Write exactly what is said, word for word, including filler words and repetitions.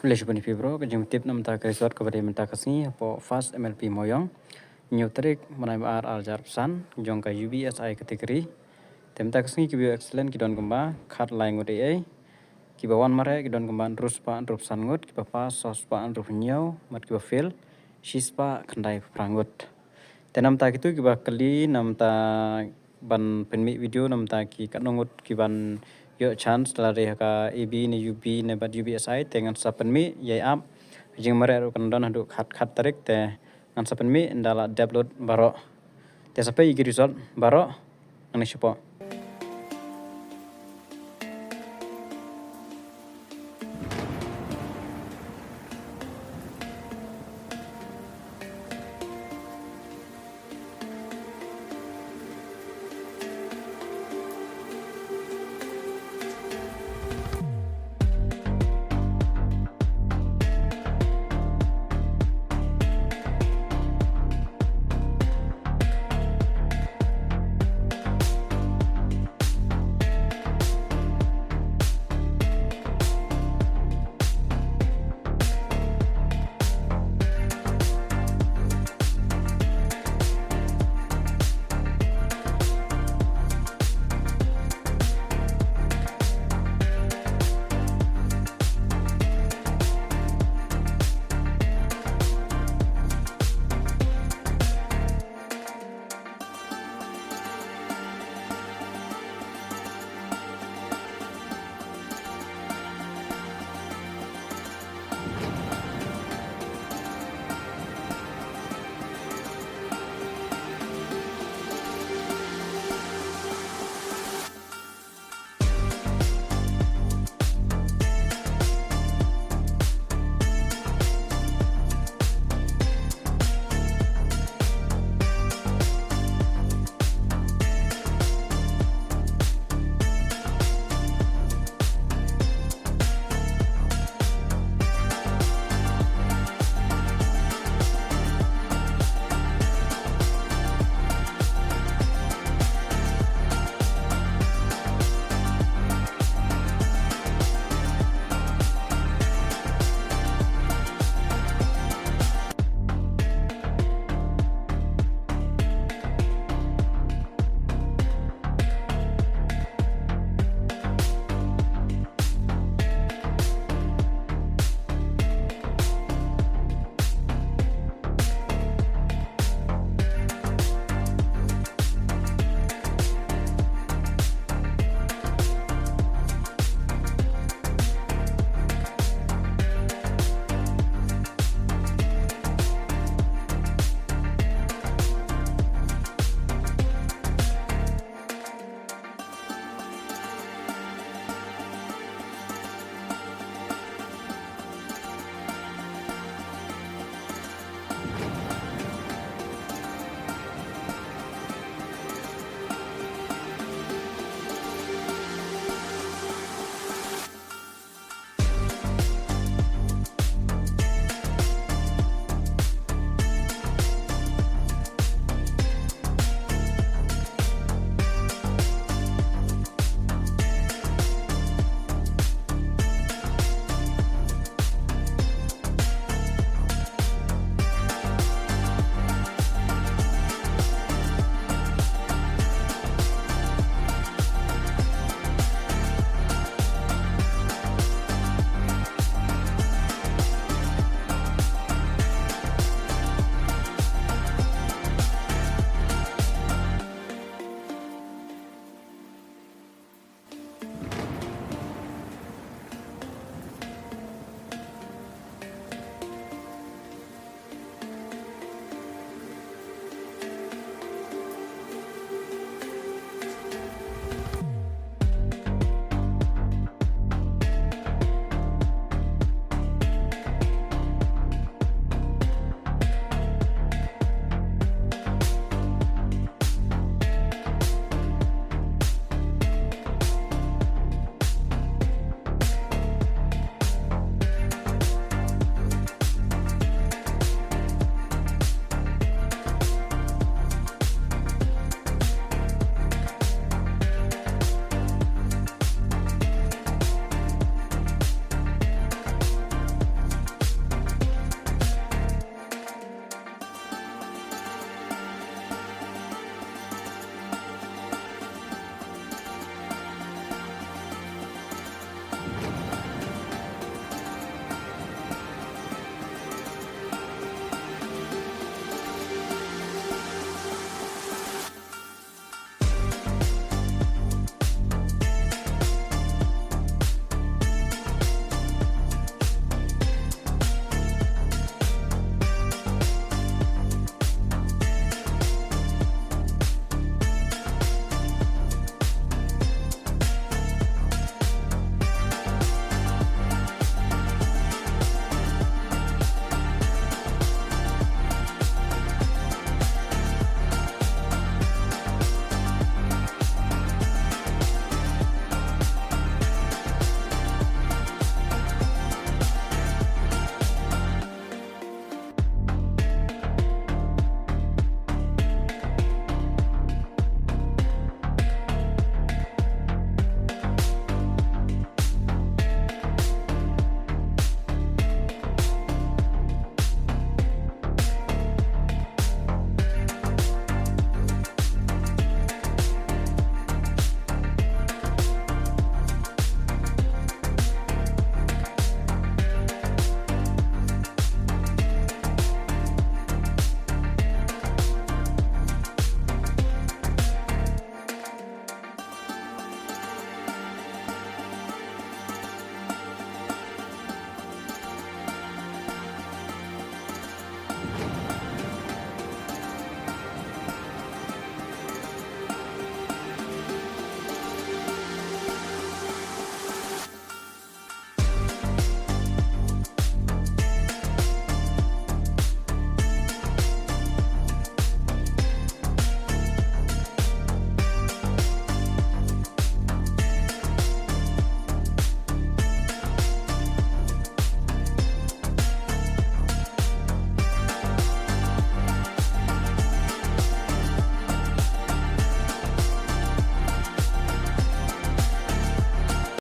Khublei shibun ïa phi bro, ka jingtip namar ka result kaba dei mynta ka sngi hapoh first M L P Moyong. Hynñiew tarik bnai ba ar, ar hajar arphew san, jong ka U B S I category. Te mynta ka sngi kiba ïoh excellent ki don kumba khatlai ngut ei ei. Kiba wan mareh ki don kumba hynriew spah hynriewphew san ngut, kiba pass saw spah hynriewphew hynñiew, bad kiba fail shi spah khyndai phew phra ngut. Te namar kito kiba kylli namar ban pynmih video namar ki katno ngut kiban ïoh chance da lade ha ka A B ne U B ne bad U B S I, te ngan sa pynmih, ïai ap. Jingmareh ruh kan don haduh khat, khat tarik, te ngan sa pynmih ynda la dep lut baroh. Te sa peit ïa ki result baroh, ngan ïa shapoh.